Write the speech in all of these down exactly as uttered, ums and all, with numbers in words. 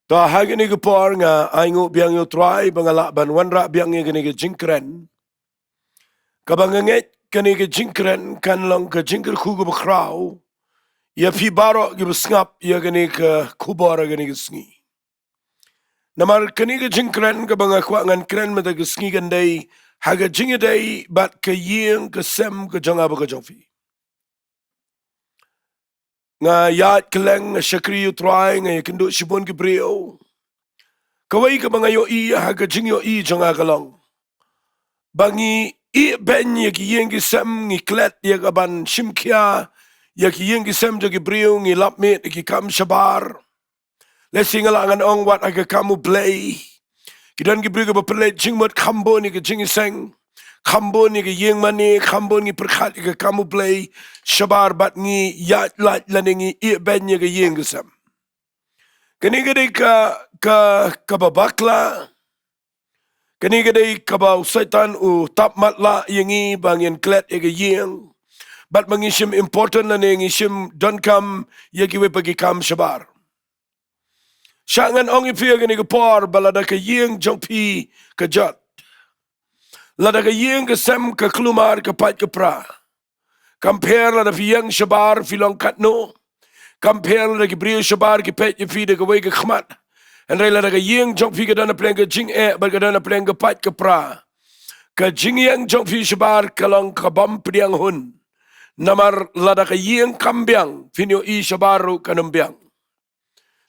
To ha kane ka por nga ainguh biang ïa u Trai ba nga lah ban wanrah biang ïa kane ka jingkren. Kaba nga ngeit kane ka jingkren kan long ka jingkyrkhu kaba khraw ïa phi baroh kiba sngap ïa kane ka khubor ha kane ka sngi. Namar kane ka jingkren kaba nga kwah ngan kren mynta ka sngi kan dei ha ka jingïadei bad ka ïing ka sem ka jong nga bad ka jong phi. Nga ïaid kylleng, nga shakri ïa u Trai, nga ïakynduh shibun ki briew. Kawei kaba nga ïohi ha ka jingïohi jong nga ka long ba ngi ïehbeiñ ïa ki ïing ki sem, ngi klet ïa ka ban shim khia ïa ki ïing ki sem jong ki briew, ngi lap miet ïa ki kam shabar. Lehse nga lah ngan ong wat ha ka kam U Blei, ki don ki briew kiba pynleit jingmut kham bun ïa ka jingïaseng, kham bun ïa ka ïing mane, kham bun ngi pyrkhat ïa ka kam U Blei shabar bad ngi ïaid lait lane ngi ïehbeiñ ïa ka ïing ka sem. Kane ka dei ka, ka, kaba bakla. Kane ka dei kaba u Soitan u tap matlah ïa ngi ba ngin klet ïa ka ïing bad ba ngi shim important lane ngi shim donkam ïa kiwei pat ki kam shabar. Shah ngan ong ïa phi ha kane ka por ba lada ka ïing jong phi ka jot, lada ka ïing ka sem ka kulmar ka pait ka pra, kam pher lada phi ïeng shabar phi long katno, kam pher lada ki briew shabar ki peit ïa phi da kawei ka khmat. Hynrei lada ka ïing jong phi ka don hapdeng ka jingeh bad ka don hapdeng ka pait ka pra, ka jingïeng jong phi shabar ka long ka bym pdiang hun. Namar lada ka ïing kam biang, phin ïohi shabar ruh kan ym biang.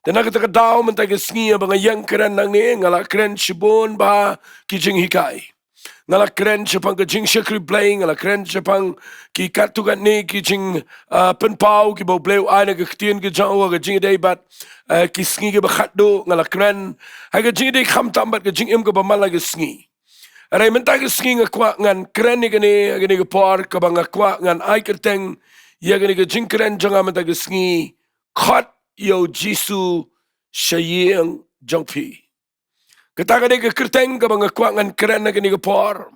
Te na kata ka daw mynta ka sngi ba nga ïeng kren nangne, nga la kren shibun bha ki jinghikai. Nga la kren shaphang ka jingshakri Blei, nga la kren shaphang ki katto katne ki jing, ah, pynpaw kiba U Blei u ai na ka ktien ka jong u ha ka jingïadei bad, ah, ki sngi kiba khatduh, nga la kren ha ka jingïadei khamtam bad ka jingim kaba man la ka sngi. Hynrei mynta ka sngi nga kwah ngan kren ïa kane, ïa kane ka por kaba nga kwah ngan ai kyrteng ïa kane ka jingkren jong nga mynta ka sngi, khot ïa u Jisu sha ïing jong phi. Kata ka dei ka kyrteng kaba nga kwah ngan kren ha kane ka por.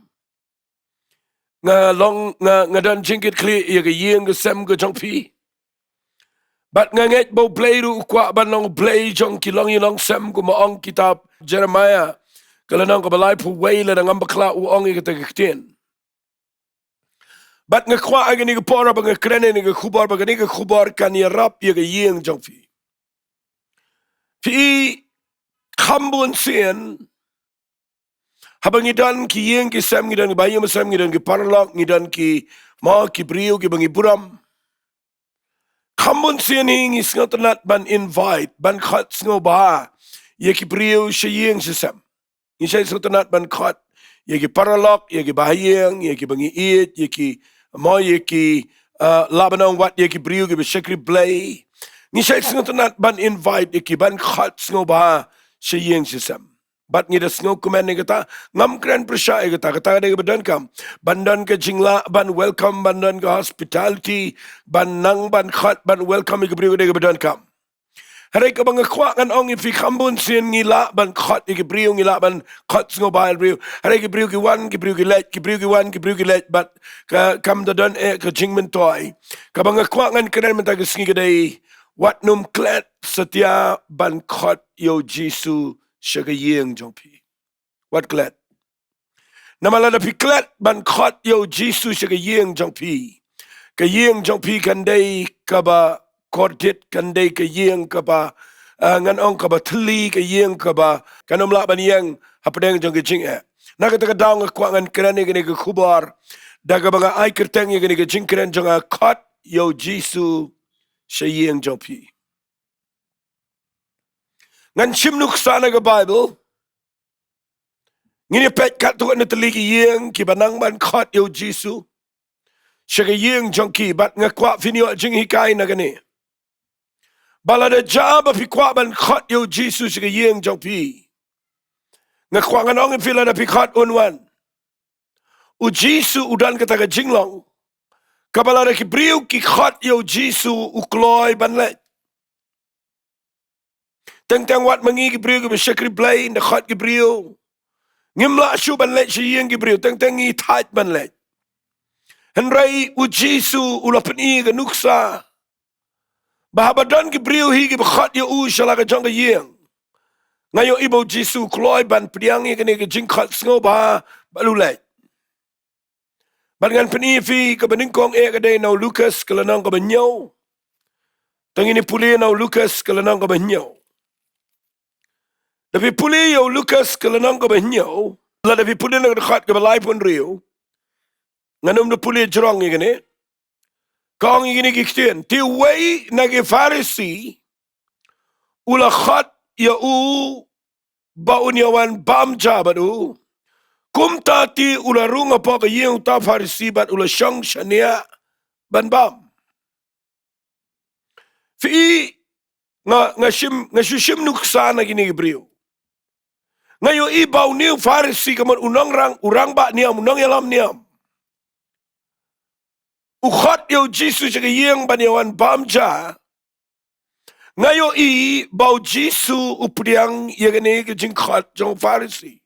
Nga long, nga, nga don jingkitkhlieh ïa ka ïing ka sem ka jong phi. Bad nga ngeit ba U Blei ruh u kwah ban long Blei jong ki longïing longsem, kumba ong kitab Jeremaïah ka lynnong kaba laiphew wei, lada ngam bakla, u ong ïa kata ka ktien. Bad nga kwah ha kane ka por ba nga kren ïa kane ka khubor, ba kane ka khubor kan ïarap ïa ka ïing jong phi. Phi, kham bun sien haba ngi don ki ïing ki sem, ngi don ki bahaïing bahasem, ngi don ki paralok, ngi don ki, mo, ki briew kiba ngi burom. Kham bun sien hi ngi sngewtynnat ban invite, ban khot sngewbha ïa ki briew sha ïing sha sem. Ngi shait sngewtynnat ban khot ïa ki paralok, ïa ki bahaïing, ïa kiba ngi ïeit, ïa ki, mo, ïa ki, ah, lah ban ong wat ïa ki briew kiba shakri Blei. Ngi shait sngewtynnat ban invite ïa ki, ban khot sngewbha sha ïing sha sem. Bad ngi da sngewkmen ïa kata, ngam kren pyrshah ïa kata, kata ka dei kaba donkam. Ban don ka jinglah ban welcome, ban don ka hospitality, ban nang ban khot ban welcome ïa ki briew ka dei kaba donkam. Hynrei kaba nga kwah ngan ong ïa phi, kham bun sien ngi lah ban khot ïa ki briew, ngi lah ban khot sngewbha ïa ki briew. Hynrei ki briew ki wan, ki briew ki leit, ki briew ki wan, ki briew ki leit, bad ka, kam da don eh ka jingmyntoi. Kaba nga kwah ngan kren mynta ka sngi ka dei, wat nym klet satia ban khot ïa u Jisu sha ka ïing jong phi. Wat klet. Namar lada phi klet ban khot ïa u Jisu sha ka ïing jong phi, ka ïing jong phi kan dei kaba kordit, kan dei ka ïing kaba, ah, ngan ong kaba thylli, ka ïing kaba kan ym lah ban ïeng hapdeng jong ka jingeh. Na kata ka daw nga kwah ngan kren ïa kane ka khubor da kaba nga ai kyrteng ïa kane ka jingkren jong nga, khot ïa u Jisu sha ïing jong phi. Ngan shim nuksa na ka Baibl. Ngin ïa peit katto katne tylli ki ïing kiba nang ban khot ïa u Jisu sha ka ïing jong ki, bad nga kwah phin ïoh jinghikai na kane. Ba lada jia ba phi kwah ban khot ïa u Jisu sha ka ïing jong phi, nga kwah ngan ong ïa phi, lada phi khot un wan. U Jisu u don kata ka jinglong kaba lada ki briew ki khot ïa u Jisu u kloi ban leit. Teng teng wat ma ngi ki briew kiba shakri Blei, ynda khot ki briew, ngim lah shuh ban leit sha ïing ki briew, teng teng ngi thait ban leit. Hynrei u Jisu u la pyni ka nuksa ba haba don ki briew hi kiba khot ïa u sha la ka jong ka ïing, Nga ïohi ba u Jisu u kloi ban pdiang ïa kane ka jingkhot sngewbha bad u leit. Bad ngan pyni ïa phi kaba nyngkong eh ka dei na u Lukas ka lynnong kaba hynñiew. To ngin ïa pule na u Lukas ka lynnong kaba hynñiew. Da phi pule ïa u Lukas ka lynnong kaba hynñiew, lada phi pule na ka dkhot kaba laiphew hynriew. Ngan ym da pule jrong ïa kane. Ka ong ïa kine ki ktien: Te uwei na ki Pharisi u la khot ïa u ba un ïa wan bam ja bad u. Kumta te u la rung hapoh ka ïing uta u Pharisi bad u la shong shaniah ban bam. Phi i, nga, nga shim, nga shu shim nuksa na kine ki briew. Nga ïohi ba une u Pharisi ka mut u nongrang, u rangbah niam, u nongïalam niam, u khot ïa u Jisu sha ka ïing ban ïa wan bam ja. Nga ïohi ba u Jisu u pdiang ïa kane ka jingkhot jong u Pharisi.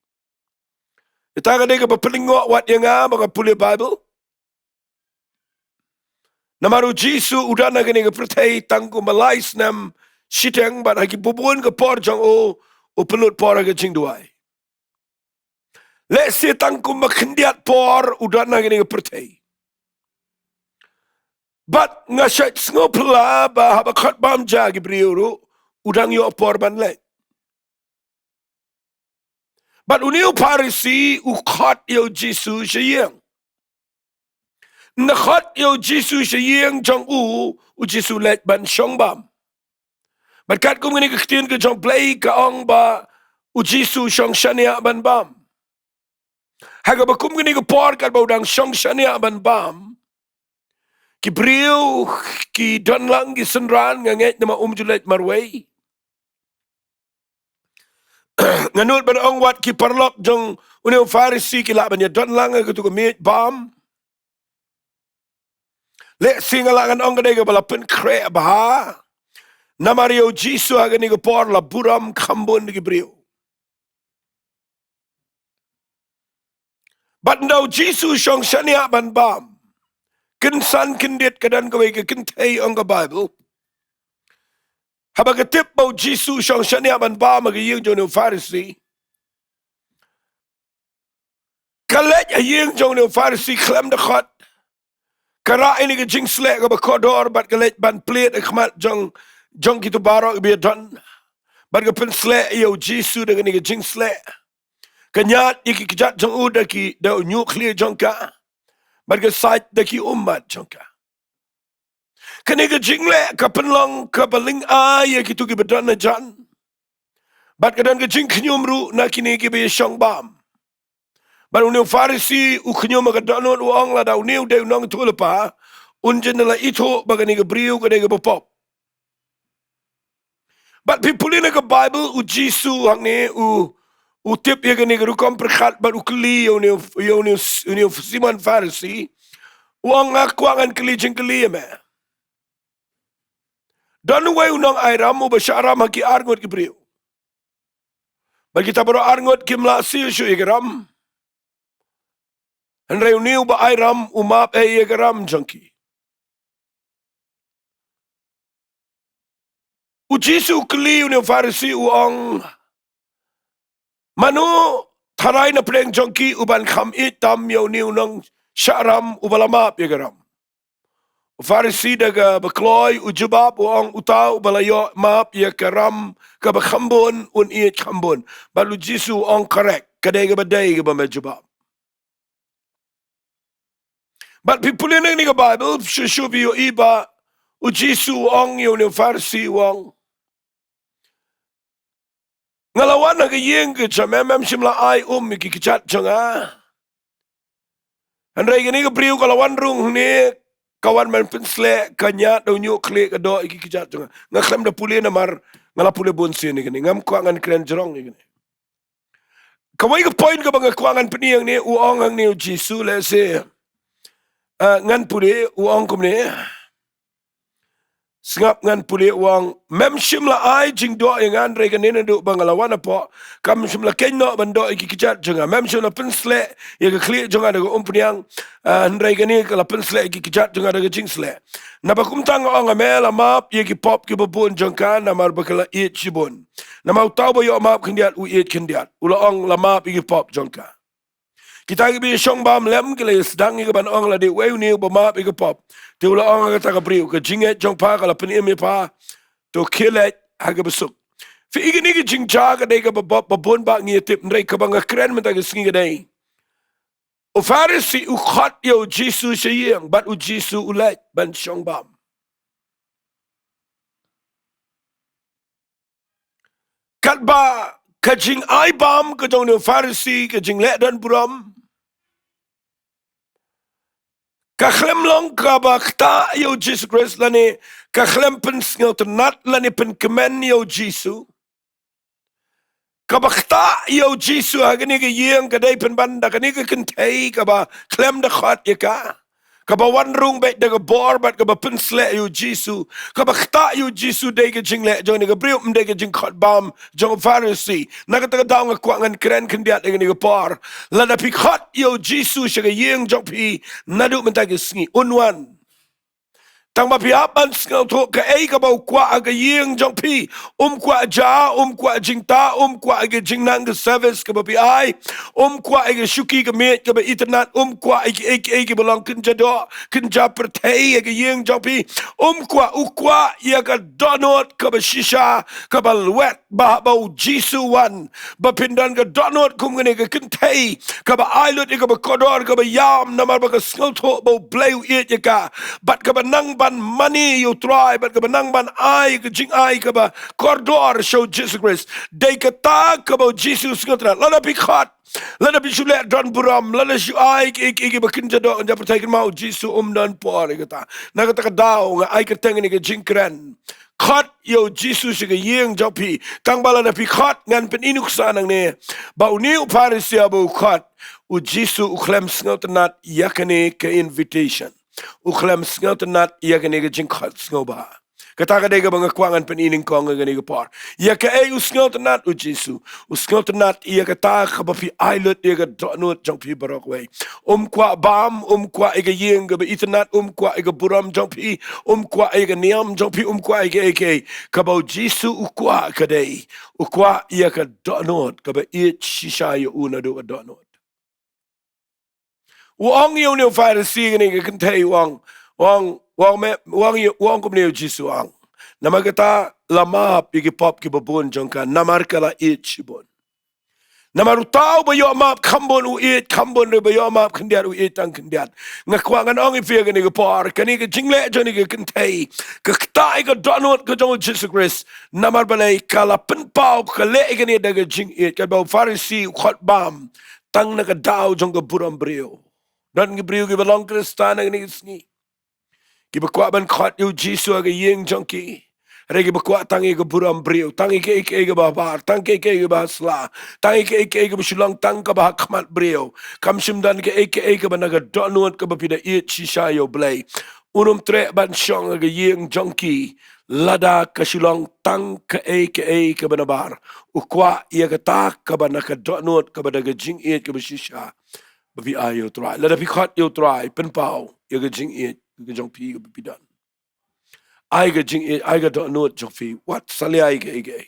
Ita ka dei kaba pynlyngngoh wat ïa nga ba nga pule Baibl. Namar u Jisu u don ha kane ka pyrthei tang kumba lai snem shiteng bad ha ki bun ka por jong u, u pynlut por ha ka jingduwai. Lehse tang kumba khyndiat por u don ha kane ka pyrthei. Bad nga shait sngewphylla ba haba khot bam ja ki briew ruh u dang ïoh por ban leit. Bad une u Pharisi u khot ïa u Jisu sha ïing. Ynda khot ïa u Jisu sha ïing jong u, u Jisu leit ban shong bam. Bad katkum kane ka ktien ka jong Blei ka ong ba u Jisu u shong shaniah ban bam. Ha kaba kum kane ka por katba u dang shong shaniah ban bam, ki briew ki don lang ki synran, nga ngeit namar um ju leit marwei. Nga nud ban ong wat ki paralok jong une u Pharisi ki lah ban ïa don lang ha katu ka miej bam. Lehse nga lah ngan ong ka dei kaba la pynkhreh bha. Namar ïa u Jisu ha kane ka por la burom kham bun da ki briew. Bad ynda u Jisu u shong shaniah ban bam, kynsan kyndit ka don kawei ka kynthei ong ka Baibl. Haba ka tip ba u Jisu u shong shaniah ban bam ha ka ïing jong une u Pharisi, ka leit ha ïing jong une u Pharisi khlem da khot. Ka rah ïa kane ka jingsleh kaba kordor bad ka leit ban plied ha khmat jong, jong kito baroh kiba ïadon. Bad ka pynsleh ïa u Jisu da kane ka jingsleh. Ka ñiad ïa ki kjat jong u da ki, da u ñiuh khlieh jong ka. Bad ka sait da ki ummat jong ka. Kane ka jingleh ka pynlong kaba lyngngoh ïa kito kiba don hajan. Bad ka don ka jingkhñium ruh na kine kiba ïashong bam. Bad une u Pharisi u khñium ha ka dohnud, u ong lada une u dei u nongïathuhlypa, un jin da la ithuh ba kane ka briew ka dei kaba pop. Bad phi pule na ka Baibl, u Jisu hangne u, u tip ïa kane ka rukom pyrkhat bad u kylli ïa une, ïa une, une u Simon Pharisi. U ong, nga kwah ngan kylli jingkylli ïa me. Don uwei u nongairam uba shah ram ha ki arngut ki briew. Bad kita baroh arngut kim lah siew shuh ïa ka ram. Hynrei une uba airam u map eh ïa ka ram jong ki. U Jisu u kylli une u Pharisi u ong, mano tharai na pdeng jong ki u ban kham ïeit tam ïa une u nongshah ram uba la map ïa ka ram? U Pharisi da kaba kloi u jubab u ong, uta uba la ïoh map ïa ka ram kaba kham bun un ïeit kham bun. Bad u Jisu u ong, correct, ka dei kaba dei kaba me jubab. Bad phi pule na kane ka Baibl, shuh shuh phi ïohi ba u Jisu u ong ïa une u Pharisi u ong, nga la wan ha ka ïing ka jong me, mem shym la ai um ïa ki kjat jong nga. Hynrei kane ka briew ka la wan rung hangne, ka wan ban pynsleh, ka ñiad da u ñiuh khlieh, ka doh ïa ki kjat jong nga. Nga khlem da pule namar nga la pule bun sien ïa kane, ngam kwah ngan kren jrong ïa kane. Kawei ka point kaba nga kwah ngan pyni hangne, u ong hangne u Jisu, lehse, ah, ngan pule, u ong kumne. Sngap, ngan pule, u ong, mem shym la ai jingdoh ïa nga hynrei kane, naduh ba nga la wan hapoh, kam shym la kynnoh ban doh ïa ki kjat jong nga. Mem shym la pynsleh ïa ka khlieh jong nga da ka umphniang, ah, hynrei kane ka la pynsleh ïa ki kjat jong nga da ka jingsleh. Naba kumta nga ong ha me, la map ïa ki pop kiba bun jong ka, namar ba ka la ïeit shibun. Namar uta uba ïoh map khyndiat u ïeit khyndiat. U la ong, la map ïa ki pop jong ka. Kita kiba ïashong bam lem ki la ïasdang ïa ka ban ong, lada uei une uba map ïa ka pop. Te u la ong ha kata ka briew, ka jingngeit jong pha ka la pynim ïa pha. To khie leit ha kaba suk. Phi i, kane ka jingjia ka dei kaba, ba, ba bun bah ngi ïa tip, hynrei kaba nga kren mynta ka sngi ka dei, u Pharisi u khot ïa u Jisu sha ïing, bad u Jisu u leit ban shong bam. Katba ka jingai bam ka jong une u Pharisi, ka jingleh don burom, ka khlem long kaba ktah ïa u Jisu Khrist, lane ka khlem pynsngewtynnat lane pynkmen ïa u Jisu. Kaba ktah ïa u Jisu ha kane ka ïing ka dei pynban da kane ka kynthei kaba khlem da khot ïa ka, kaba wan rung beit da ka bor bad kaba pynsleh ïa u Jisu. Kaba ktah ïa u Jisu dei ka jingleh jong kane ka briew, ym dei ka jingkhot bam jong u Pharisi. Na kata ka daw nga kwah ngan kren khyndiat ïa kane ka por. Lada phi khot ïa u Jisu sha ka ïing jong phi naduh mynta ka sngi, un wan. Tang ba phi hap ban sngewthuh kaei kaba u kwah ha ka ïing jong phi. Um kwah ja, um kwah jingtah, um kwah ïa ka jingnang, ka service kaba phi ai. Um kwah ïa ka shuki ka miej kaba itynnat, um kwah ïa kiei kiei kiba long kynja doh kynja pyrthei ha ka ïing jong phi. Um kwah, u kwah ïa ka dohnud kaba shisha, kaba lwet, ba haba u Jisu u wan, ba phin don ka dohnud kum kane ka kynthei kaba ai lut ïa kaba kordor, kaba ïam, namar ba ka sngewthuh ba U Blei u ïeit ïa ka, bad kaba nang ban mane ïa U Trai, bad kaba nang ban ai ka jingai kaba kordor sha u Jisu Khrist. Dei kata kaba u Jisu u sngewtynnat. Lada phi khot, lada phi shu leh don burom, lada shu ai kiei kiei kiba kynja doh kynja pyrthei, kynmaw, u Jisu um don por ïa kata. Na kata ka daw nga ai kyrteng ïa kane ka jingkren, khot ïa u Jisu sha ka ïing jong phi. Tang ba lada phi khot, ngan pyni nuksa nangne ba une u Pharisi haba u khot, u Jisu u khlem sngewtynnat ïa kane ka invitation. U khlem sngewtynnat ïa kane ka jingkhot sngewbha. Kata ka dei kaba nga kwah ngan pyni nyngkong ha kane ka por. Ïa kaei u sngewtynnat u Jisu? U sngewtynnat ïa kata kaba phi ai lut ïa ka dohnud jong phi baroh kawei. Um kwah bam, um kwah ïa ka ïing kaba itynnat, um kwah ïa ka burom jong phi, um kwah ïa ka niam jong phi, um kwah ïa kaei kaei. Kaba u Jisu u kwah ka dei, u kwah ïa ka dohnud kaba ïeit shisha ïa u naduh ka dohnud. U ong ïa une u Pharisi, kane ka kynthei, u ong, u ong, u ong me, u ong ïa, u ong kumne ïa u Jisu, u ong, namar kata la map ïa ki pop kiba bun jong ka, namar ka la ïeit shibun. Namar uta uba ïoh map kham bun u ïeit kham bun, uba ïoh map khyndiat u ïeit tang khyndiat. Nga kwah ngan ong ïa phi ha kane ka por, kane ka jingleh jong kane ka kynthei ka ktah ïa ka dohnud ka jong u Jisu Khrist. Namar balei? Ka la pynpaw, ka leh ïa kane da ka jingïeit. Katba u Pharisi u khot bam tang na ka daw jong ka burom briew. Don ki briew kiba long Khristan ha kane ka sngi kiba kwah ban khot ïa u Jisu ha ka ïing jong ki, hynrei kiba kwah tang ïa ka burom briew, tang ïa kaei kaei kaba ha bar, tang kaei kaei kaba ha sla, tang ïa kaei kaei kaba shu long tang kaba ha khmat briew. Kam shym don kaei kaei kaba na ka dohnud kaba phi da ïeit shisha ïa U Blei. Un ym treh ban shong ha ka ïing jong ki lada ka shu long tang kaei kaei kaba na bar. U kwah ïa kata kaba na ka dohnud, kaba da ka jingïeit kaba shisha ba phi ai ïa U Trai. Lada phi khot ïa U Trai, pynpaw ïa ka jingïeit ka jong phi kaba phi don. Ai ka jingïeit, ai ka dohnud jong phi, wat salia ïa kaei kaei.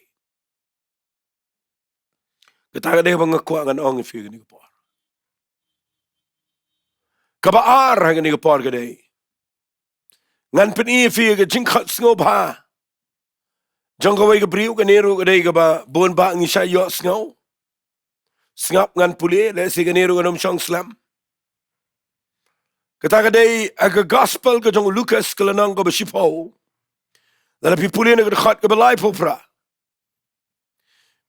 Kata ka dei kaba nga kwah ngan ong ïa phi ha kane ka por. Kaba ar ha kane ka por ka dei, ngan pyni ïa phi ïa ka jingkhot sngewbha jong kawei ka briew. Kane ruh ka dei kaba bun bah ngi shah ïohsngew. Sngap, ngan pule, lehse kane ruh kan ym shong slem. Kata ka dei ha ka Gospel ka jong u Lukas, ka lynnong kaba shiphew. Lada phi pule na ka dkhot kaba laiphew phra,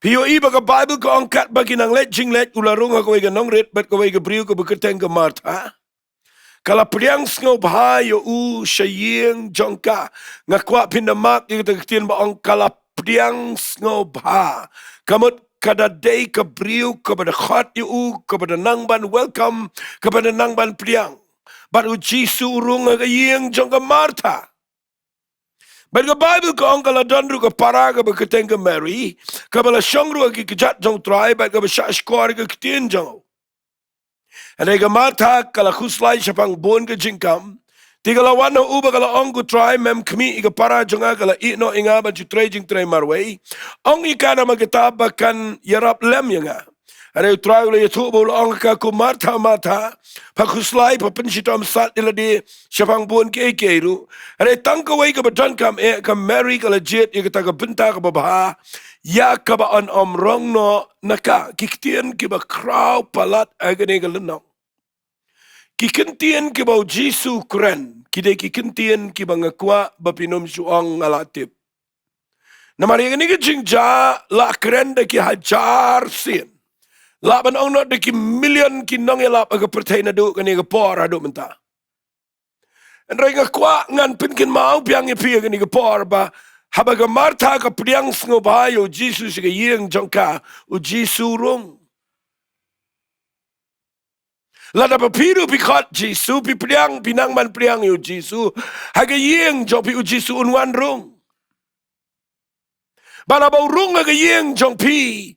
phi ïohi ba ka Baibl ka ong, katba ki nang leit jingleit, u la rung ha kawei ka nongrit bad kawei ka briew kaba kyrteng ka Martha. Ka la pdiang sngewbha ïa u sha ïing jong ka. Nga kwah phin da map ïa kata ka ktien ba ong ka la pdiang sngewbha. Ka mut ka da dei ka briew kaba da khot ïa u, kaba da nang ban welcome, kaba da nang ban pdiang. Bad u Jisu u rung ha ka ïing jong ka Martha. Bad ka Baibl ka ong ka la don ruh ka para kaba kyrteng ka Mari, kaba la shong ruh ha ki kjat jong u Trai, bad kaba shahshkor ïa ka ktien jong u. Hynrei ka Martha ka la khuslai shaphang bun ka jingkam. Te ka la wan ha u bad ka la ong, ko Trai, mem khmih ïa ka para jong nga, ka la ïeh noh ïa nga ban shu trei jingtrei marwei. Ong ïa ka namar kata ba kan ïarap lem ïa nga. Hynrei u Trai u la ïathuh bad u la ong ha ka, ko Martha, Martha, pha khuslai, pha pynshitom sat ïa lade shaphang bun kiei kiei ruh. Hynrei tang kawei kaba donkam eh, ka Mari ka la jied ïa kata ka bynta kaba bha, ïa kaba yn ym rong noh na ka. Ki ktien kiba khraw palat ha kane ka lynnong. Ki ktien kiba u Jisu u kren, ki dei ki ktien kiba nga kwah ba phin ym shu ong nga la tip. Namar ïa kane ka jingjia la kren da ki hajar sien. Lah ban ong noh da ki million ki nongïalap ha ka pyrthei naduh kane ka por haduh mynta. Hynrei nga kwah ngan pynkynmaw biang ïa phi ha kane ka por ba haba ka Martha ka pdiang sngewbha ïa u Jisu sha ka ïing jong ka, u Jisu u rung. Lada ba phi ruh phi khot Jisu, phi pdiang, phi nang ban pdiang ïa u Jisu ha ka ïing jong phi, u Jisu un wan rung. Bad haba u rung ha ka ïing jong phi,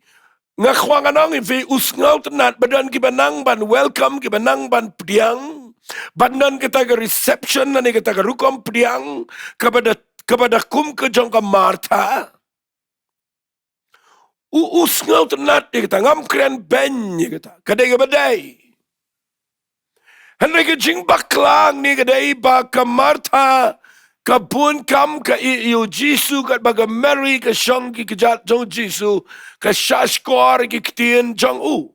nga kwah ngan ong ïa phi, u sngewtynnad, ba don kiba nang ban welcome, kiba nang ban pdiang, ban don kata ka reception, lane kata ka rukom pdiang kaba da, kaba da kum ka jong ka Martha. U, u sngewtynnad ïa kata, ngam kren beiñ ïa kata. Ka dei kaba dei. Hynrei ka jingbakla hangne ka dei ba ka Martha ka bun kam, ka ïeh ïa u Jisu, katba ka Mari ka shong ha ki kjat jong u Jisu, ka shahshkor ïa ki ktien jong u.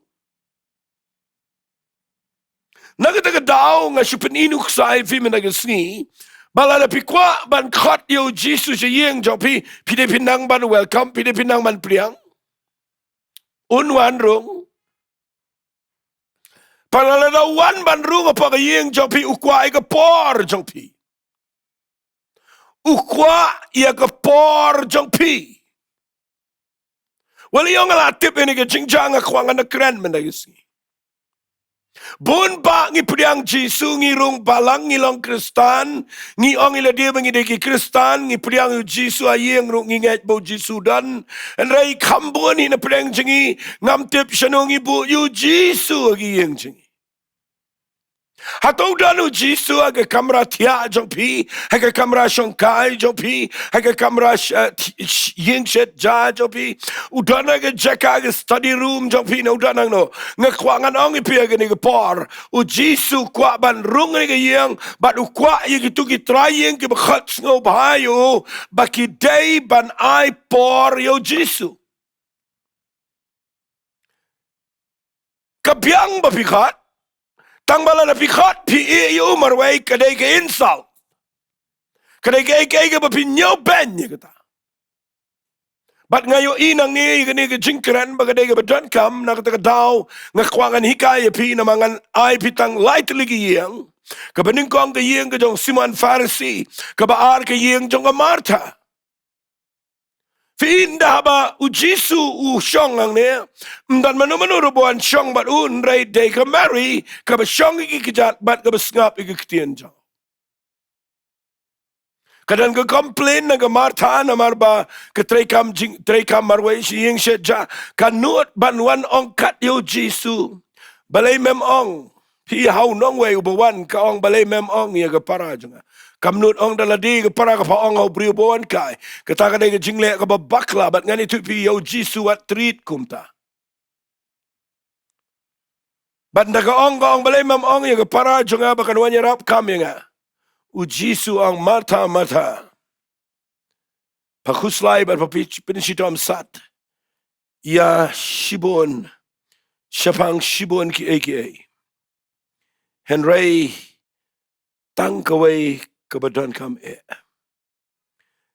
Na kata ka daw nga shu pyni nuksa ïa phi mynta ka sngi ba lada phi kwah ban khot ïa u Jisu sha ïing jong phi, phi dei phi nang ban welcome, phi dei phi nang ban pdiang. Un wan rung. Bad lada u wan ban rung hapoh ka ïing jong phi, u kwah ïa ka por jong phi. U kwah ïa ka por jong phi. Wel, ïa nga la tip ïa kane ka jingjia, nga kwah ngan da kren mynta ka sngi. Bun bah ngi pdiang Jisu, ngi rung balang, ngi long Khristan, ngi ong ïa lade ba ngi dei ki Khristan, ngi pdiang ïa u Jisu ha ïing ruh, ngi ngeit ba u Jisu u don. Hynrei kham bun hi na pdeng jong ngi ngam tip shano ngi buh ïa u Jisu ha ki ïing jong ngi. Hato u don u Jisu ha ka kamra thiah jong phi, ha ka kamra shongkai jong phi, ha ka kamra sh-, eh, th-, sh-, ïing shet ja jong phi? U don ha ka jaka, ka study room jong phi, ne u don hangno? Nga kwah ngan ong ïa phi ha kane ka por, u Jisu u kwah ban rung ha kane ka ïing, bad u kwah ïa kito ki trai ïing kiba khot sngewbha ïa u ba ki dei ban ai por ïa u Jisu. Ka biang ba phi khot, tang ba lada phi khot phi ïeh ïa u marwei, ka dei ka insult. Ka dei kaei kaei kaba phi ñiew beiñ ïa kata. Bad nga ïohi nangne ïa kane ka jingkren ba ka dei kaba donkam, na kata ka daw nga kwah ngan hikai ïa phi, namar ngan ai phi tang lai tylli ki ïing. Kaba nyngkong ka ïing ka jong u Simon Pharisi, kaba ar ka ïing jong ka Martha. Phi ïohi ynda haba u Jisu u shong hangne, ym don mano mano ruh ba wan shong bad u, hynrei dei ka Mari kaba shong ha ki kjat bad kaba sngap ïa ki ktien jong u. Ka don ka complain na ka Martha namar ba ka treikam jing, treikam marwei sha ïing shet ja, ka nud ban wan ong kat ïa u Jisu. Balei mem ong? Phi ha u nongwei uba wan, ka ong, balei mem ong ïa ka para jong nga? Kam nud ong da lade ka para, ka pha ong ha u briew uba wan kai. Kata ka dei ka jingleh kaba bakla, bad ngan ïathuh ïa phi, ïa u Jisu wat treat kumta. Bad ynda ka ong, ka ong, balei mem ong ïa ka para jong nga ba kan wan ïarap kam ïa nga? U Jisu u ong, Martha, Martha, pha khuslai bad pha pyn-, pynshitom sat ïa shibun, shaphang shibun kiei kiei. Hynrei tang kawei kaba donkam eh.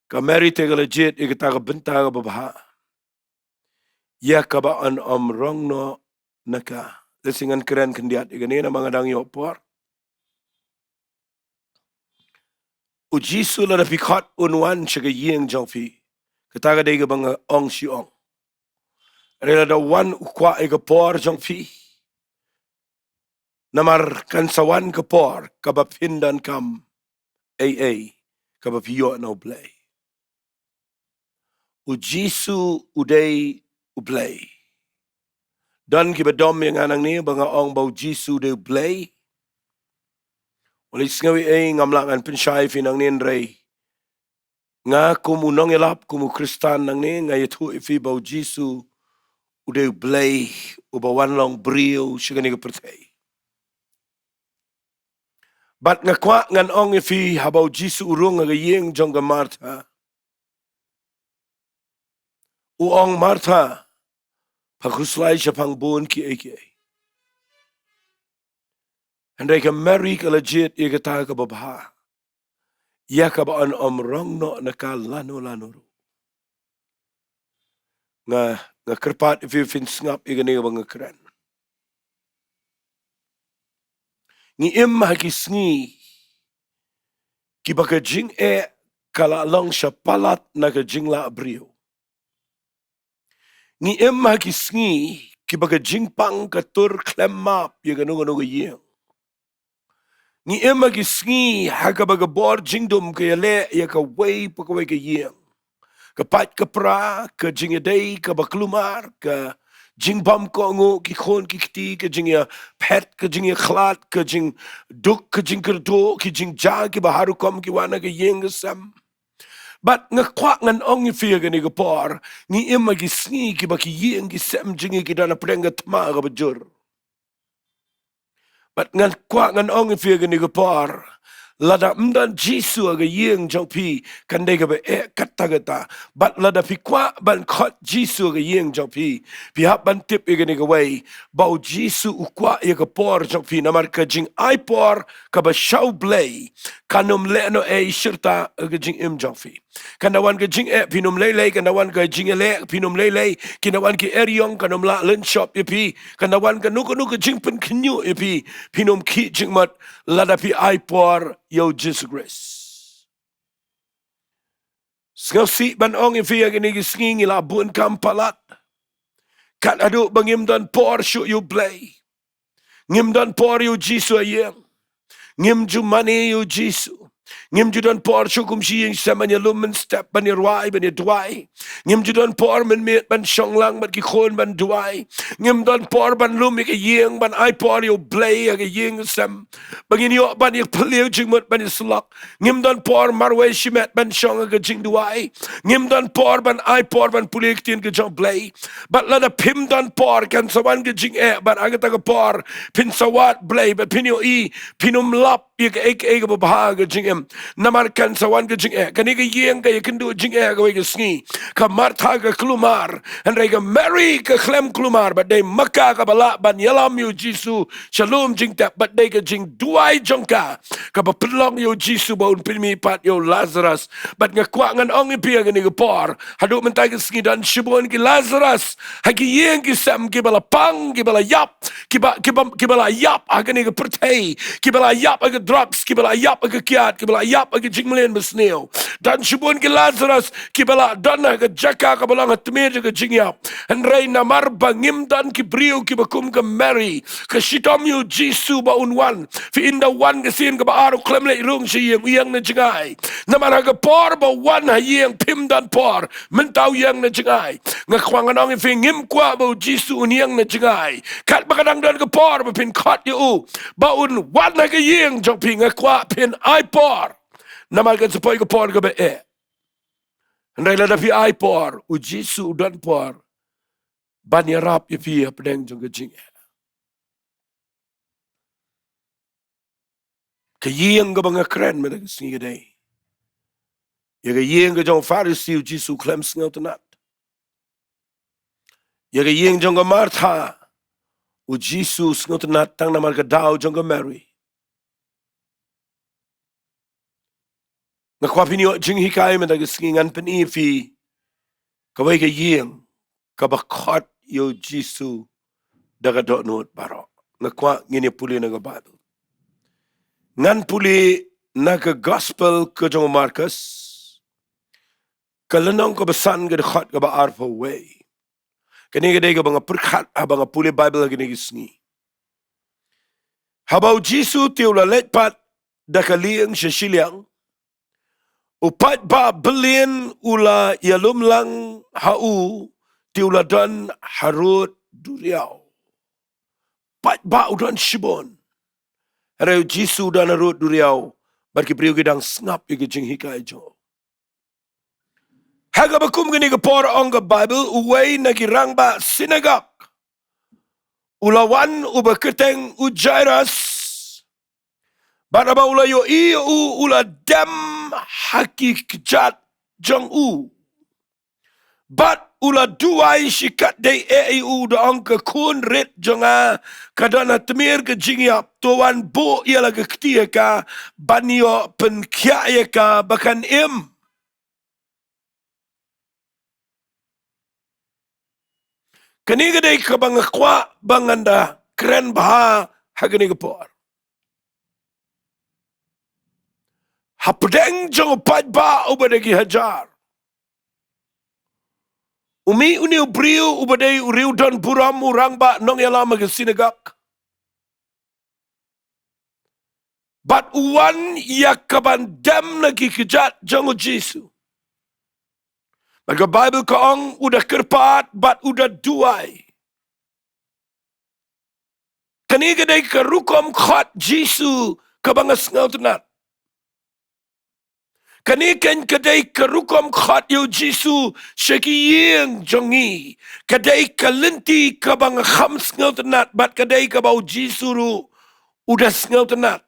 Ka Mari te ka la jied ïa kata ka bynta kaba bha, ïa kaba yn ym rong noh na ka. Lehse ngan kren khyndiat ïa kane namar nga dang ïoh por. U Jisu lada phi khot un wan sha ka ïing jong phi, kata ka dei kaba nga ong shi ong. Hynrei lada wan u kwah ïa ka por jong phi. Namar kan sa wan ka por kaba phin donkam ei ei kaba phi ïoh na U Blei. U Jisu u dei u Blei. Don kiba dom ïa nga nangne ba nga ong ba u Jisu u dei u Blei. Wat la sngew ei ei, ngam lah ngan pynshai ïa phi nangne, hynrei nga kum u nongïalap, kum u Khristan nangne, nga ïathuh ïa phi ba u Jisu u dei u Blei uba wan long briew sha kane ka pyrthei. Bad nga kwah ngan ong ïa phi, haba u Jisu u rung ha ka ïing jong ka Martha, u ong, Martha, pha khuslai shaphang bun kiei kiei. Hynrei ka Mary ka la jied ïa kata kaba bha, ïa kaba yn ym rong noh na ka lano lano ruh. Nga, nga kyrpad ïa phi phin sngap ïa kane kaba nga kren. Ngi im ha ki sngi kiba ka jingeh ka la long sha palat na ka jinglah briew. Ngi im ha ki sngi kiba ka jingpang ka tur khlem map ïa kano kano ka ïing. Ngi im ha ki sngi ha kaba ka bor jingdum ka ïaleh ïa kawei pa kawei ka ïing. Ka pait ka pra, ka jingïadei kaba kulmar, ka jingbam kohnguh, ki khun ki kti, ka jingïaphet, ka jingïakhlad, ka jingduk, ka jingkyrduh, ki jingjia kiba har rukom ki wan ha ka ïing ka sem. Bad nga kwah ngan ong ïa phi ha kane ka por, ngi im ha ki sngi kiba ki ïing ki sem jong ngi ki don hapdeng ka thma kaba jur. Bad nga kwah ngan ong ïa phi ha kane ka por, lada ym don Jisu ha ka ïing jong phi, kan dei kaba eh katta katta. Bad lada phi kwah ban khot Jisu ha ka ïing jong phi, phi hap ban tip ïa kane kawei, ba u Jisu u kwah ïa ka por jong phi, namar ka jingai por kaba sha u Blei kan ym leh noh ei ei shirta ha ka jingim jong phi. Kan da wan ka jingeh, phin ym lei lei, kan da wan ka jingïaleh, phin ym lei lei, kin da wan ki eriong, kan ym lah lynshop ïa phi, kan da wan kano kano ka jingpynkhynñiuh ïa phi, phin ym khih jingmut lada phi ai por ïa u Jisu Khrist. Sngewsih ban ong ïa phi, ha kine ki sngi ngi la bun kam palat. Kat haduh ba ngim don por shuh ïa u Blei. Ngim don por ïa u Jisu ha ïing. Ngim ju mane ïa u Jisu. Ngim ju don por shuh kum shi ïing shi sem ban ïalum mynstep, ban ïarwai, ban ïaduwai. Ngim ju don por mynmiet ban shong lang bad ki khun ban duwai. Ngim don por ban lum ïa ka ïing, ban ai por ïa u Blei ha ka ïing sem. Ba ngin ïoh ban ïaphylliew jingmut ban ïasyllok. Ngim don por marwei shimet ban shong ha ka jingduwai. Ngim don por ban ai por ban pule ktien ka jong u Blei. Bad lada phim don por, kan sa wan ka jingeh, bad ha kata ka por phin sa wad Blei, bad phin ïohi phin ym lap ïa kaei kaei kaba bha ha ka jingim. Namar kan sa wan ka jingeh. Kane ka ïing ka ïakynduh jingeh ha kawei ka sngi. Ka Martha ka kulmar, hynrei ka Mary ka khlem kulmar, bad dei ma ka kaba lah ban ïalam ïa u Jisu sha lum jingtep, bad dei ka jingduwai jong ka kaba pynlong ïa u Jisu ba un pynmih pat ïa u Lazarus. Bad nga kwah ngan ong ïa phi ha kane ka por, haduh mynta ka sngi don shibun ki Lazarus ha ki ïing ki sem, kiba la pang, kiba la ïap, kiba, kiba, kiba la ïap ha kane ka pyrthei, kiba la ïap ha ka drugs, kiba la ïap ha ka kiad, kiba la ïap ha ka jingmlien basniew. Don shibun ki Lazarus kiba la don ha ka jaka kaba long ha tmier jong ka jingïap. Hynrei namar ba ngim don ki briew kiba kum ka Mary, ka shitom ïa u Jisu ba un wan. Phi, ynda wan ka sien kaba ar, u khlem leit rung sha ïing, u ïeng na jngai. Namar ha ka por ba u wan ha ïing phim don por, mynta u ïeng na jngai. Nga kwah ngan ong ïa phi, ngim kwah ba u Jisu un ïeng na jngai. Katba ka dang don ka por ba phin khot ïa u ba un wan ha ka ïing jong phi, nga kwah phin ai por. Namar kan sa poi ka por kaba eh. Hynrei lada phi ai por, u Jisu u don por ban ïarap ïa phi hapdeng jong ka jingeh. Ka ïing kaba nga kren mynta ka sngi ka dei ïa ka ïing ka jong u Pharisi, u Jisu u khlem sngewtynnat. Ïa ka ïing jong ka Martha, u Jisu u sngewtynnat tang namar ka daw jong ka Mary. Nga kwah phin ïoh jinghikai mynta ka sngi, ngan pyni ïa phi kawei ka ïing kaba khot ïa u Jisu da ka dohnud baroh. Nga kwah ngin ïa pule na ka Baibl. Ngan pule na ka Gospel ka jong u Markus, ka lynnong kaba san, ka dkhot kaba arphew wei. Kane ka dei kaba nga pyrkhat haba nga pule Baibl ha kine ki sngi. Haba u Jisu te u la leit pat da ka lieng sha shiliang, U paidbah bylliah u la ïalum lang ha u, te u la don harud duriaw. Paidbah u don shibun. Hynrei u Jisu u don harud duriaw. Bad ki briew ki dang sngap ïa ki jinghikai jong u. Ha kaba kum kane ka por ong ka Baibl, uwei na ki rangbah synagog u la wan, uba kyrteng u Jairus. Bad haba u la ïohi ïa u, u la dem ha ki kjat jong u. Bad u la duwai shikatdei, eh, ïa u, da ong, ka khun rit jong nga ka don ha tmier ka jingïap, to wan buh ïa la ka kti ïa ka ban ïoh pynkhiah ïa ka ba kan im. Kane ka dei kaba nga kwah ba ngan da kren bha ha kane ka por. Hapdeng jong u paidbah uba dei ki hajar, u mih une u briew uba dei u riewdonburom, u rangbah nongïalam ha ka synagog. Bad u wan ïa kaban dem na ki kjat jong u Jisu. Bad ka Baibl ka ong u da kyrpad bad u da duwai. Kane ka dei ka rukom khot Jisu kaba nga sngewtynnat. Kane keiñ ka dei ka rukom khot ïa u Jisu sha ki ïing jong ngi. Ka dei ka lynti kaba nga kham sngewtynnat, bad ka dei kaba u Jisu ruh u da sngewtynnat.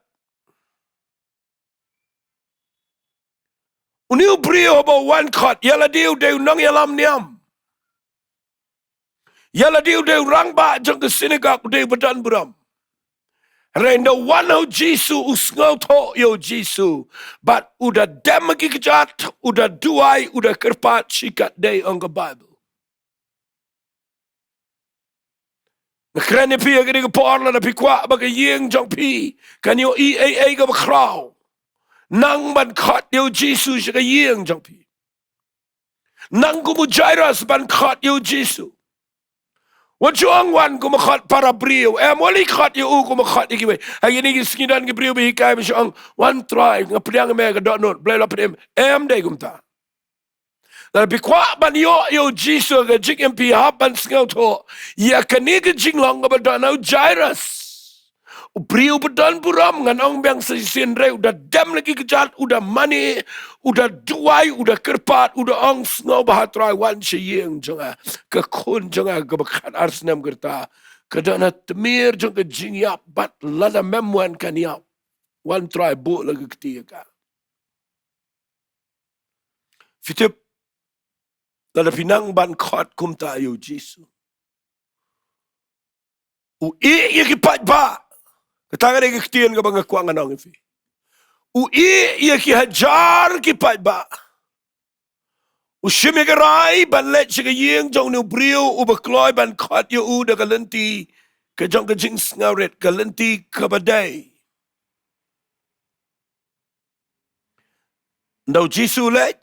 Une u briew haba u wan khot, ïa lade u dei u nongïalam niam. Ïa lade u dei u rangbah jong ka synagog, u dei uba donburom. Hynrei ynda u wan ha u Jisu, u sngewthuh ïa u Jisu. Bad u da dem ha ki kjat, u da duwai, u da kyrpad shikatdei, ong ka Baibl. Nga kren ïa phi ha kane ka por, lada phi kwah ba ka ïing jong phi kan ïohi ei ei kaba khraw, nang ban khot ïa u Jisu sha ka ïing jong phi. Nang kum u Jairus ban khot ïa u Jisu. Wat shu ong wan kum u khot para briew. Em, wat leit khot ïa u kum u khot ïa kiwei. Ha kine ki sngi don ki briew ba hikai ba shu ong, wan Trai, nga pdiang ïa me ka dohnud, Blei la pynim. Em dei kumta. Lada phi kwah ban ïoh ïa u Jisu ha ka jingim, phi hap ban sngewthuh ïa kane ka jinglong kaba don ha u Jairus. U briew ba donburom, ngan ong biang sa shisien, hynrei u da dem la ki kjat, u da mane, u da duwai, u da kyrpad, u da ong, sngewbha Trai, wan sha ïing jong nga. Ka khun jong nga kaba khatar snem ka rta, ka don ha tmier jong ka jingïap, bad lada mem wan kan ïap. Wan Trai, buh la ka kti ïa ka. Phi tip, lada phi nang ban khot kumta ïa u Jisu, u ïeh ïa ki paidbah. Kata ka dei ka ktien kaba nga kwah ngan ong ïa phi. U ïeh ïa ki hajar ki paidbah. U shim ïa ka rai ban leit sha ka ïing jong une u briew uba kloi ban khot ïa u da ka lynti ka jong ka jingsngewrit, ka lynti kaba dei. Ynda u Jisu u leit,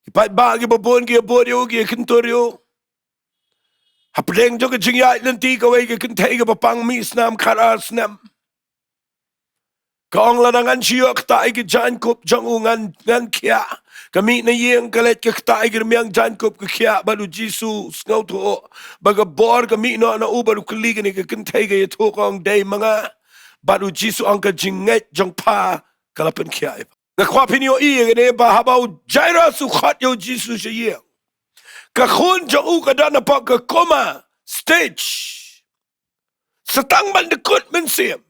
ki paidbah kiba bun ki ïa bud ïa u, ki ïa kyntur ïa u. Hapdeng jong ka jingïaid lynti kawei ka kynthei kaba pang mih snam khatar snem, ka ong, lada ngan shu ïoh ktah ïa ki jaiñkup jong u, ngan, ngan khiah. Ka mih na ïing, ka leit ka ktah ïa ki rmiang jaiñkup, ka khiah, bad u Jisu u sngewthuh ba ka bor ka mih noh na u, bad u kylli kane ka kynthei, ka ïathuh, ka ong, dei ma nga? Bad u Jisu u ong, ka jingngeit jong pha ka la pynkhiah ïa pha. Nga kwah phin ïohi ïa kane, ba haba u Jairus u khot ïa u Jisu sha ïing, ka khun jong u ka don hapoh ka coma stage. Sa tang ban dkut mynsiem.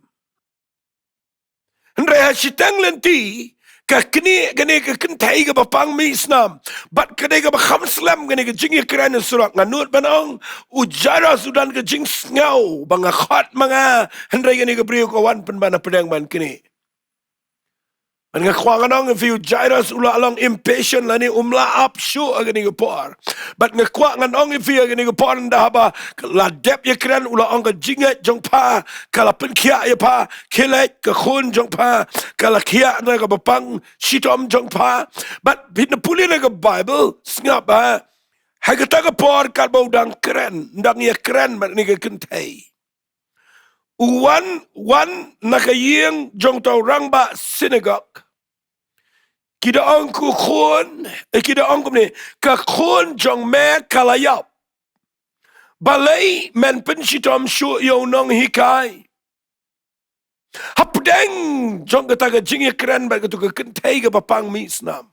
Hynrei ha shiteng lynti, ka knieh kane ka kynthei kaba pang mih snam, bad ka dei kaba kham slem kane ka jingïakren ha surok. Nga nud ban ong, u Jairus u don ka jingsngew ba nga khot ma nga, hynrei kane ka briew ka wan pynban hapdeng ban knieh. Bad nga kwah ngan ong ïa phi, u Jairus u la long impatient lane um lah ap shuh ha kane ka por. Bad nga kwah ngan ong ïa phi ha kane ka por, ynda haba la dep ïakren, u la ong, ka jingngeit jong pha ka la pynkhiah ïa pha. Khie leit, ka khun jong pha ka la khiah na kaba pang shitom jong pha. Bad phin pule na ka Baibl, sngap, ha, ha kata ka por katba u dang kren, dang ïakren bad kane ka kynthei, u wan, wan na ka ïing jong uta u rangbah synagog. Ki da ong, ko khun, eh, ki da ong kumne, ka khun jong me ka la ïap. Balei men pynshitom shuh ïa u nonghikai? Hapdeng jong kata ka jingïakren bad kato ka kynthei kaba pang mih snam,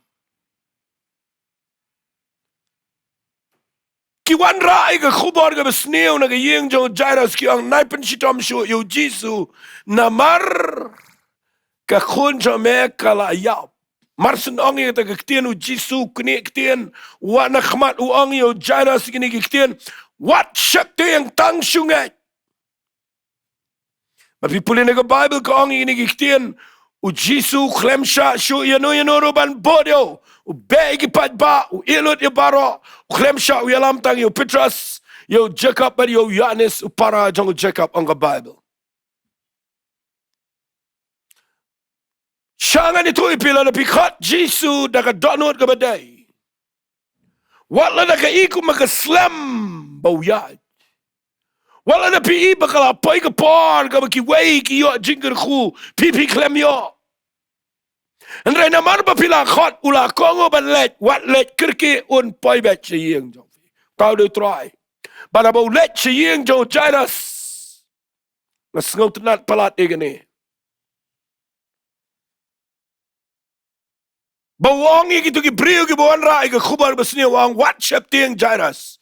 ki wanrah ïa ka khubor kaba sniew na ka ïing jong u Jairus, ki ong, nai pynshitom shuh ïa u Jisu, namar ka khun jong me ka la ïap. Mar shu ong ïa kata ka ktien u Jisu, kane ka ktien, wat na khmat u ong ïa u Jairus kine ki ktien, wat sheptieng, tang shu ngeit. Bad phi pule na ka Baibl ka ong ïa kine ki ktien, u Jisu u khlem shah shuh ïano ïano ruh ban bud ïa u. U beh ïa ki paidbah, u ïeh lut ïa baroh, u khlem shah, u ïalam tang ïa u Petros, ïa u Jakob bad ïa u Ïoannis u para jong u Jakob, ong ka Baibl. Sha ngan ïathuh ïa phi, lada phi khot Jisu da ka dohnud kaba dei, wat lada ka i kum ka slem ba u ïaid, wat lada phi i ba ka la poi ka por kaba kiwei ki ïoh jingkyrkhu, phi, phi khlem ïoh. Hynrei namar ba phi la khot, u la kohnguh ban leit, wat leit kyrkieh, un poi beit sha ïing jong phi. Uta u dei u Trai. Bad haba u leit sha ïing jong u Jairus, nga sngewtynnat palat ïa kane. Ba u ong ïa kito ki briew kiba wanrah ïa ka khubor basniew, u ong, wat sheptieng Jairus,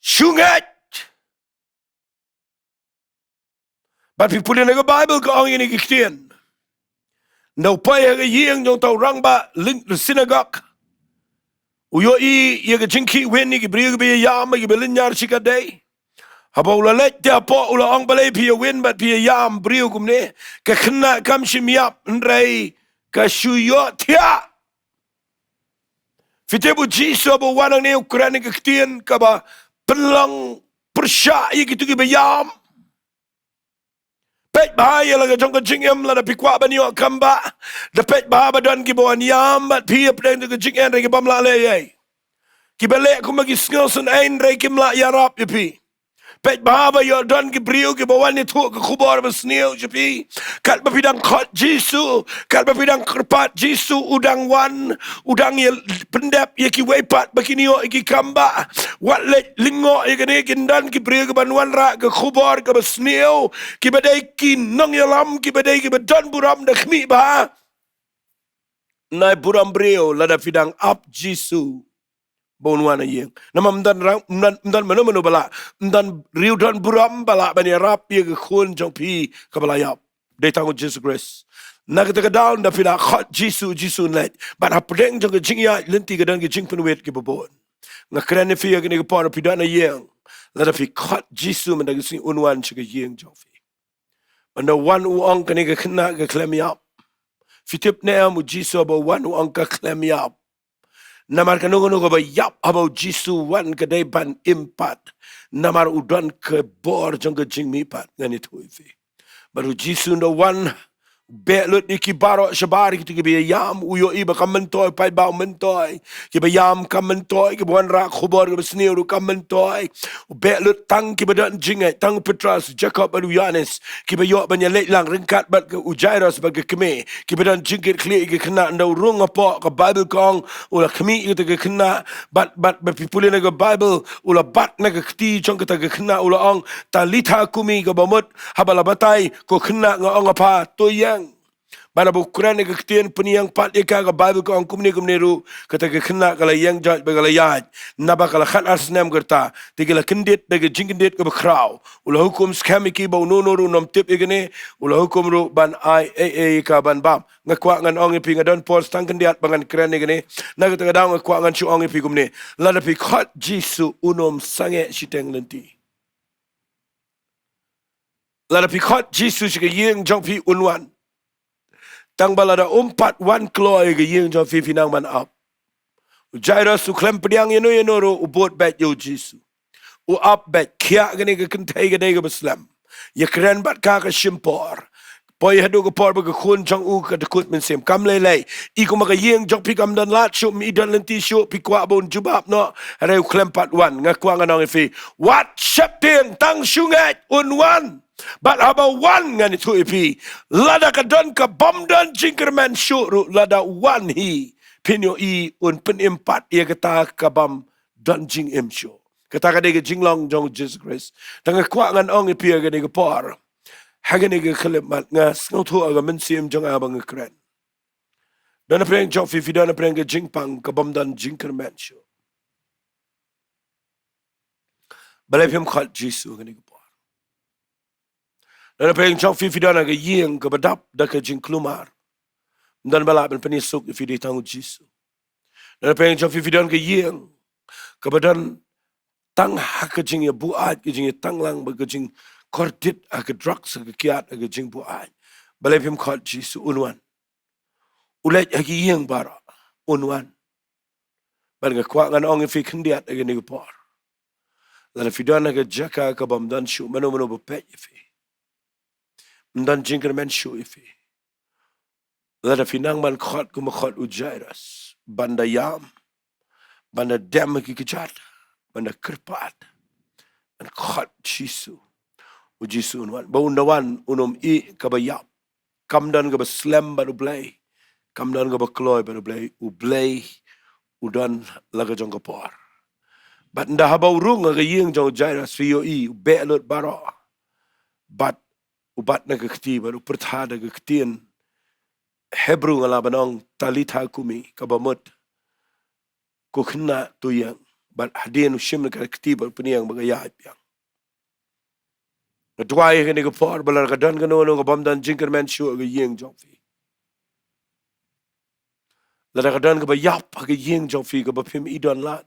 shu ngeit. Bad phi pule na ka Baibl ka ong ïa kine ki ktien. Ynda u poi ha ka ïing jong uta u rangbah ling, synagogue, u ïohi ïa ka jingkhih win ïa ki briew kiba ïam, kiba lynñiar shikatdei. Haba u la leit te hapoh, u la ong, balei phi ïa win bad phi ïa ïam briew kumne? Ka khynnah kam shym ïap, hynrei ka shu ïohthiah. Phi tip, u Jisu haba u wan hangne u kren ïa ka ktien kaba pynlong pyrshah ïa kito kiba ïam. Peit bha ïa la ka jong ka jingim, lada phi kwah ban ïoh kam bah, da peit bha ba don kiba wan ïam bad phi hapdeng jong ka jingim, hynrei ki bym lah leh ei ei. Kiba leh kumba ki sngewsynei hynrei kim lah ïarap ïa phi. Peit bha ba ïoh don ki briew kiba wan ïathuh ka khubor basniew sha phi. Katba phi dang khot Jisu, katba phi dang kyrpad Jisu, u dang wan, u dang ïa pyndep ïa kiwei pat ba kin ïoh ïa ki kam bah. Wat leit lyngngoh ïa kane, kin don ki briew kiban wanrah ka khubor kaba sniew, kiba dei ki nongïalam, kiba dei kiba don burom da khmih bha. Nai burom briew lada phi dang ap Jisu ba un wan ha ïing. Namar ym don rang, ym don, ym don mano mano ba lah, ym don riew don burom ba lah ban ïarap ïa ka khun jong phi kaba la ïap. Dei tang u Jisu Khrist. Na kata ka daw, ynda phi la khot Jisu, Jisu un leit. Bad hapdeng jong ka jingïaid lynti ka don ki jingpynwit kiba bun. Nga kren ïa phi ha kane ka por, phi don ha ïing, lada phi khot Jisu mynta ka sngi, un wan sha ka ïing jong phi. Ynda u wan, u ong, kane ka khynnah ka khlem ïap. Phi tip ne em, u Jisu haba u wan u ong ka khlem ïap? Namar kano kano kaba ïap haba u Jisu u wan ka dei ban im pat. Namar u don ka bor jong ka jingmihpat, ngan ïathuh ïa phi. Bad u Jisu ynda u wan, u beh lut ïa ki baroh shabar, kito kiba ïam, u ïohi ba kam myntoi, paidbah u myntoi, kiba ïam kam myntoi, kiba wanrah khubor kaba sniew ruh kam myntoi. U beh lut tang kiba don jingngeit, tang u Petros, Jakob bad u Ïoannis, kiba ïoh ban ïaleit lang ryngkat bad ka, u Jairus bad ka kmie, kiba don jingkitkhlieh ïa ka khynnah. Ynda u rung hapoh, ka Baibl ka ong, u la khmih ïa kata ka khynnah, bad, bad, bad phi pule na ka Baibl, u la bat na ka kti jong kata ka khynnah, u la ong, Talitha kumi, kaba mut haba la batai, ko khynnah, nga ong ha pha, to ïeng. Bad haba u kren ïa ka ktien pynïeng pat ïa ka, ka Baibl ka ong kumne kumne ruh, kata ka khynnah ka la ïeng joit bad ka la ïaid. Naba ka la khatar snem ka rta, te ki la kyndit da ka jingkyndit kaba khraw. U la hukum skhem ïa ki ba uno uno ruh un ym tip ïa kane, u la hukum ruh ban ai ei ei ïa ka ban bam. Nga kwah ngan ong ïa phi, nga don por tang khyndiat ba ngan kren ïa kane. Na kata ka daw nga kwah ngan shu ong ïa phi kumne. Lada phi khot Jisu, un ym sangeh shiteng lynti. Lada phi khot Jisu sha ka ïing jong phi, un wan. Tang ba lada um pat wan kloi ha ka ïing jong phi, phi nang ban ap. U Jairus u khlem pdiang ïano ïano ruh, u bud beit ïa u Jisu. U ap beit, khiah kane ka kynthei ka dei kaba slem. Ïakren bad ka ka shim por. Poi haduh ka por ba ka khun jong u ka dkut mynsiem. Kam lei lei. I kumba ka ïing jong phi kam don lad shuh, ym i don lynti shuh, phi kwah ba un jubab noh. Hynrei u khlem pat wan. Nga kwah ngan ong ïa phi, wat sheptieng, tang shu ngeit, un wan. Bad haba wan, ngan ïathuh ïa phi, lada ka don ka bym don jingkyrmen shuh ruh, lada wan hi, phin ïohi un pynim pat ïa kata ka bym don jingim shuh. Kata ka dei ka jinglong jong u Jisu Khrist. Te nga kwah ngan ong ïa phi ha kane ka por, ha kane ka khyllipmat, nga sngewthuh ha ka mynsiem jong nga ba nga kren. Don hapdeng jong phi, phi don hapdeng ka jingpang ka bym don jingkyrmen shuh. Balei phim khot Jisu ha kane ka por? Don hapdeng jong phi, phi don ha ka ïing kaba dap da ka jingkulmar. Ym don ba lah ban pynïasuk ïa phi, dei tang u Jisu. Don hapdeng jong phi, phi don ka ïing kaba don tang ha ka jingïabuaid, ka jingïatanglang bad ka jingkordit ha ka drugs, ha ka kiad, ha ka jingbuaid. Balei phim khot Jisu? Un wan. U leit ha ki ïing baroh, un wan. Bad nga kwah ngan ong ïa phi khyndiat ha kane ka por, lada phi don ha ka jaka ka bym don shuh, mano mano ba peit ïa phi, ym don jingkyrmen shuh ïa phi, lada phi nang ban khot kumba khot u Jairus, ban da ïam, ban da dem ha ki kjat, ban da kyrpad, ban khot Jisu, u Jisu un wan. Ba un da wan, un ym ïeh kaba ïap. Kam don kaba slem bad U Blei, kam don kaba kloi bad U Blei. U Blei u don la ka jong ka por. Bad ynda haba u rung ha ka ïing jong u Jairus, phi ïohi, u beh lut baroh. Bad u bat na ka kti, bad u pyrta da ka ktien Hebru, nga lah ban ong, Talitha kumi, kaba mut, ko khynnah, to ïeng. Bad hadien u shim na ka kti bad u pynïeng, bad ka ïaid biang. Nga duwai ha kane ka por ba lada ka don kano kano ka bym don jingkyrmen shuh ha ka ïing jong phi, lada ka don kaba ïap ha ka ïing jong phi kaba phim i don lad,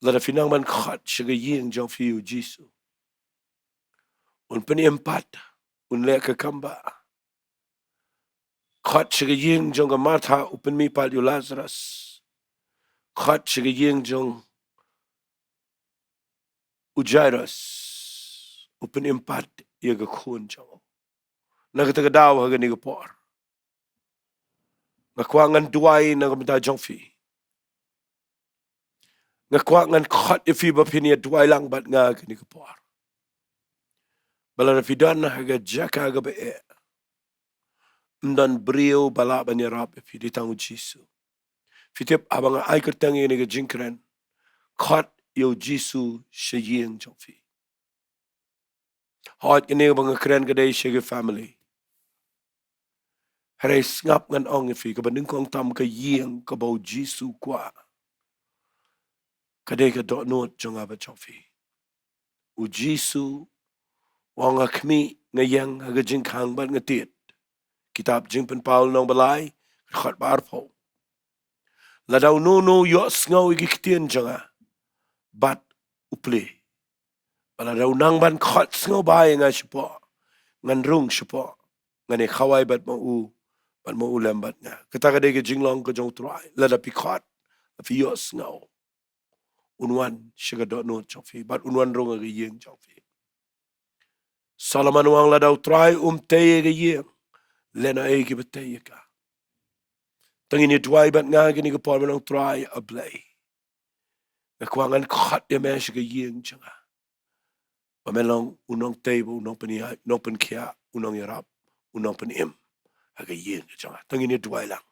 lada phi nang ban khot sha ka ïing jong phi, u Jisu un pynim pat, un leh ka kam ba. Khot sha ka ïing jong ka Martha, u pynmih pat ïa u Lazarus. Khot sha ka ïing jong u Jairus, u pynim pat ïa ka khun jong u. Na kata ka daw ha kane ka por, nga kwah ngan duwai na ka bynta jong phi. Nga kwah ngan khot ïa phi ba phin ïa duwai lang bad nga ha kane ka por. Ba lada phi don ha ka jaka kaba eh, ym don briew ba lah ban ïarap ïa phi, dei tang u Jisu. Phi tip, haba nga ai kyrteng ïa kane ka jingkren, khot ïa u Jisu sha ïing jong phi. Hooid, kane ba nga kren ka dei sha ka family. Hynrei sngap, ngan ong ïa phi, kaba nyngkong tam, ka ïing kaba u Jisu kwah, ka dei ka dohnud jong nga bad jong phi. U Jisu u ong, nga khmih, nga ïeng ha ka jingkhang bad nga tied. Kitab Jingpynpaw lynnong ba lai, dkhot ba arphew. Lada uno uno u ïohsngew ïa ki ktien jong nga bad u plie, ba lada u nang ban khot sngewbha ïa nga shapoh, ngan rung shapoh, ngan ïa khawai bad ma u, bad ma u lem bad nga. Kata ka dei ka jinglong ka jong u Trai. Lada phi khot, lada phi ïohsngew, un wan sha ka dohnud jong phi bad un wan rung ha ka ïing jong phi. Solomon u ong, lada u Trai um tei ïa ka ïing, lehnohei kiba tei ïa ka. Te ngin ïa duwai bad nga ha kane ka por, me long Trai, A Blei, nga kwah ngan khot ïa me sha ka ïing jong nga, ba me long u nongtei, ba u nongpynïaid, u nongpynkhiah, u nongïarap, u nongpynim ha ka ïing jong nga. Te ngin ïa duwai lang.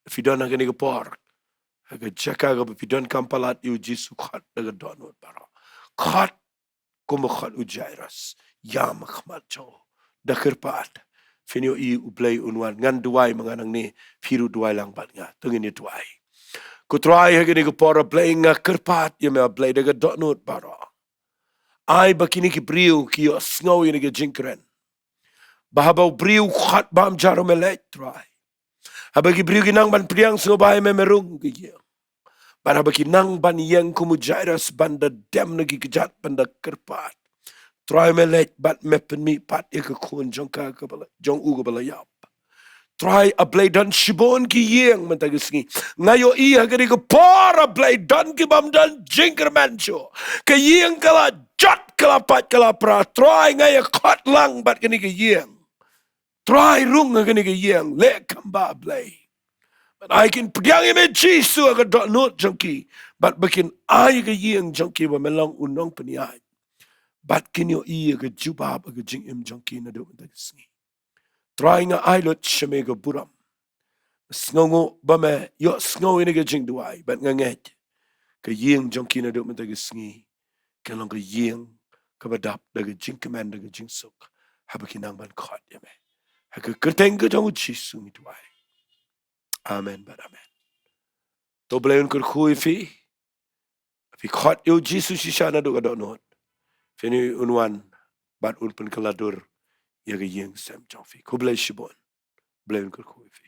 Phi don ha kane ka por ha ka jaka kaba phi donkam palat ïa u Jisu, khot da ka dohnud baroh. Khot kumba khot u Jairus, ïam ha khmat jong u da kyrpad. Phin ïohi U Blei un wan. Ngan duwai ma nga nangne, phi ruh duwai lang bad nga. To ngin ïa duwai. Ko Trai, ha kane ka por, A Blei, nga kyrpad ïa me, A Blei, da ka dohnud baroh. Ai ba kine ki briew ki ïohsngew ïa kane ka jingkren, ba haba u briew u khot, bam jar, me leit, Trai. Haba ki briew ki nang ban pdiang sngewbha ïa me, me rung ha ka ïing. Bad haba ki nang ban ïeng kum u Jairus, ban da dem na ki kjat, ban da kyrpad, Trai, me leit bad me pynmih pat ïa ka khun jong ka, kaba la, jong u kaba la ïap. Trai, A Blei, don shibun ki ïing mynta ka sngi. Nga ïohi ha kane ka por, A Blei, don ki bym don jingkyrmen shuh. Ka ïing ka la jot, ka la pait, ka la pra. Trai, nga ïa khot lang bad kane ka ïing. Trai, rung ha kane ka ïing, leh kumba, A Blei. Bad ai kin pdiang ïa me Jisu ha ka dohnud jong ki. Bad ba kin ai ka ïing jong ki ba me long u nongpynïaid. Bad kin ïohi ïa ka jubab ha ka jingim jong ki naduh mynta ka sngi. Trai, nga ai lut sha me ka burom. Sngewnguh ba me ïohsngew ïa kane ka jingduwai bad nga ngeit ka ïing jong ki naduh mynta ka sngi kan long ka ïing kaba dap da ka jingkmen, da ka jingsuk, haba ki nang ban khot ïa me. Ha ka kyrteng ka jong u Jisu ngi duwai. Amen bad amen. To Blei un kyrkhu ïa phi. Phi khot ïa u Jisu shisha naduh ka dohnud, phin ïohi un wan bad un pynkylla dur ïa ka ïing sem jong phi. Khublei shibun. Blei un kyrkhu ïa phi.